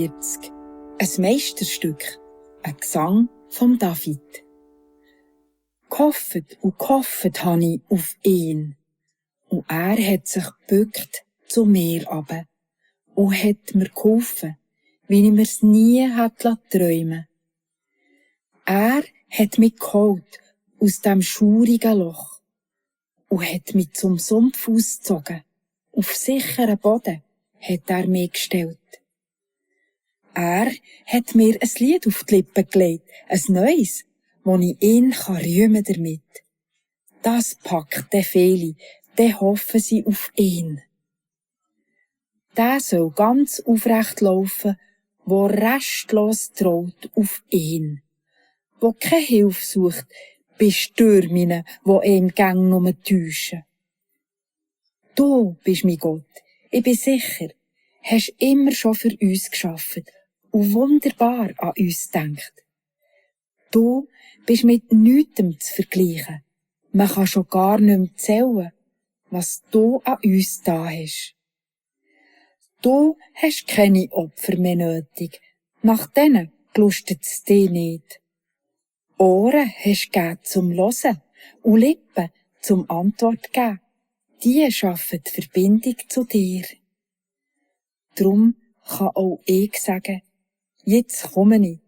45. Ein Meisterstück. Ein Gesang vom David. Gehofft habe ich auf ihn. Und er hat sich gebückt zu mir runter und hat mir geholfen, wie ich mir's nie hätte träumen. Er hat mich geholt aus dem schaurigen Loch und hat mich zum Sumpf ausgezogen. Auf sicheren Boden hat er mich gestellt. Er hat mir ein Lied auf die Lippen gelegt, ein neues, wo ich ihn rühmen damit. Das packt den viele, dann hoffen sie auf ihn. Der soll ganz aufrecht laufen, wo restlos traut auf ihn. Wo keine Hilfe sucht, bei Stürmen, wo ihm gang nur täuschen. Du bist mein Gott, ich bin sicher, hast immer schon für uns geschaffen und wunderbar an uns denkt. Du bist mit nichtem zu vergleichen. Man kann schon gar nicht mehr zählen, was du an uns da hast. Du hast keine Opfer mehr nötig, nach denen gelustet's dich nicht. Ohren hast gegeben zum Hören und Lippen zum Antwort geben. Die schaffen die Verbindung zu dir. Drum kann auch ich sagen, jetzt komme ich.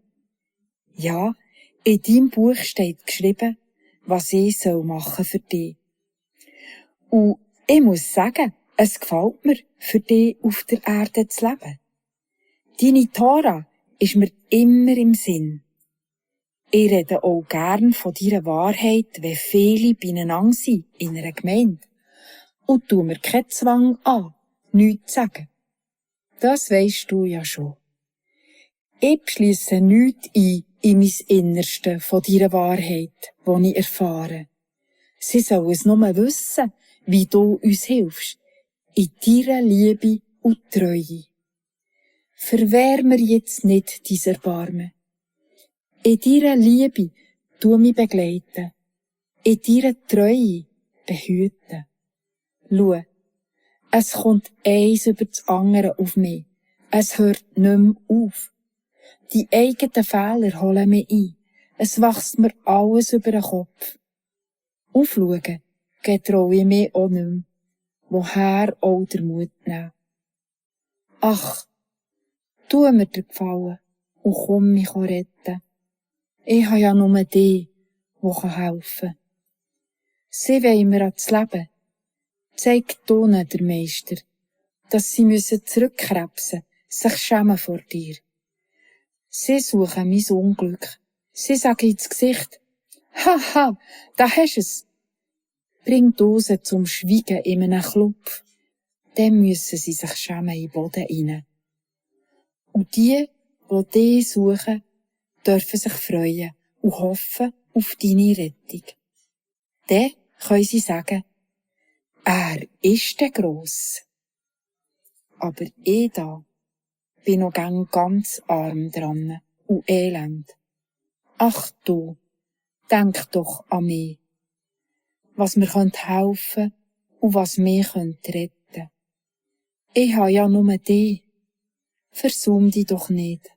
Ja, in deinem Buch steht geschrieben, was ich machen soll für dich. Und ich muss sagen, es gefällt mir, für dich auf der Erde zu leben. Deine Tora ist mir immer im Sinn. Ich rede auch gern von deiner Wahrheit, wenn viele beieinander sind in einer Gemeinde. Und tu mir keinen Zwang an, nichts zu sagen. Das weisst du ja schon. Ich beschliesse nichts ein in mein Innerste von deiner Wahrheit, die ich erfahre. Sie sollen es nur wissen, wie du uns hilfst, in deiner Liebe und Treue. Verwehr mir jetzt nicht dein Erbarmen. In deiner Liebe tu mich begleiten, in deiner Treue behüten. Schau, es kommt eins über das andere auf mich. Es hört nicht mehr auf. Die eigenen Fehler holen mich ein. Es wächst mir alles über den Kopf. Aufschauen getraue ich mich auch nicht mehr. Woher auch der Mut nehmen? Ach, tu mir den Gefallen und komm mich retten. Ich habe ja nur dich, der helfen kann. Sie wollen mir ans Leben. Zeig du ihnen, der Meister, dass sie zurückkrebsen müssen, sich schämen vor dir. Sie suchen mein Unglück. Sie sagen ins Gesicht, haha, da hast es. Bring du sie zum Schweigen in einen Klopf. Dann müssen sie sich schämen in den Boden rein. Und die dich suchen, dürfen sich freuen und hoffen auf deine Rettung. Dann können sie sagen, er ist der Gross. Aber ich da bin noch ganz arm dran und elend. Ach du, denk doch an mich, was mir helfen und was mich retten könnte. Ich habe ja nur dich. Versäum dich doch nicht.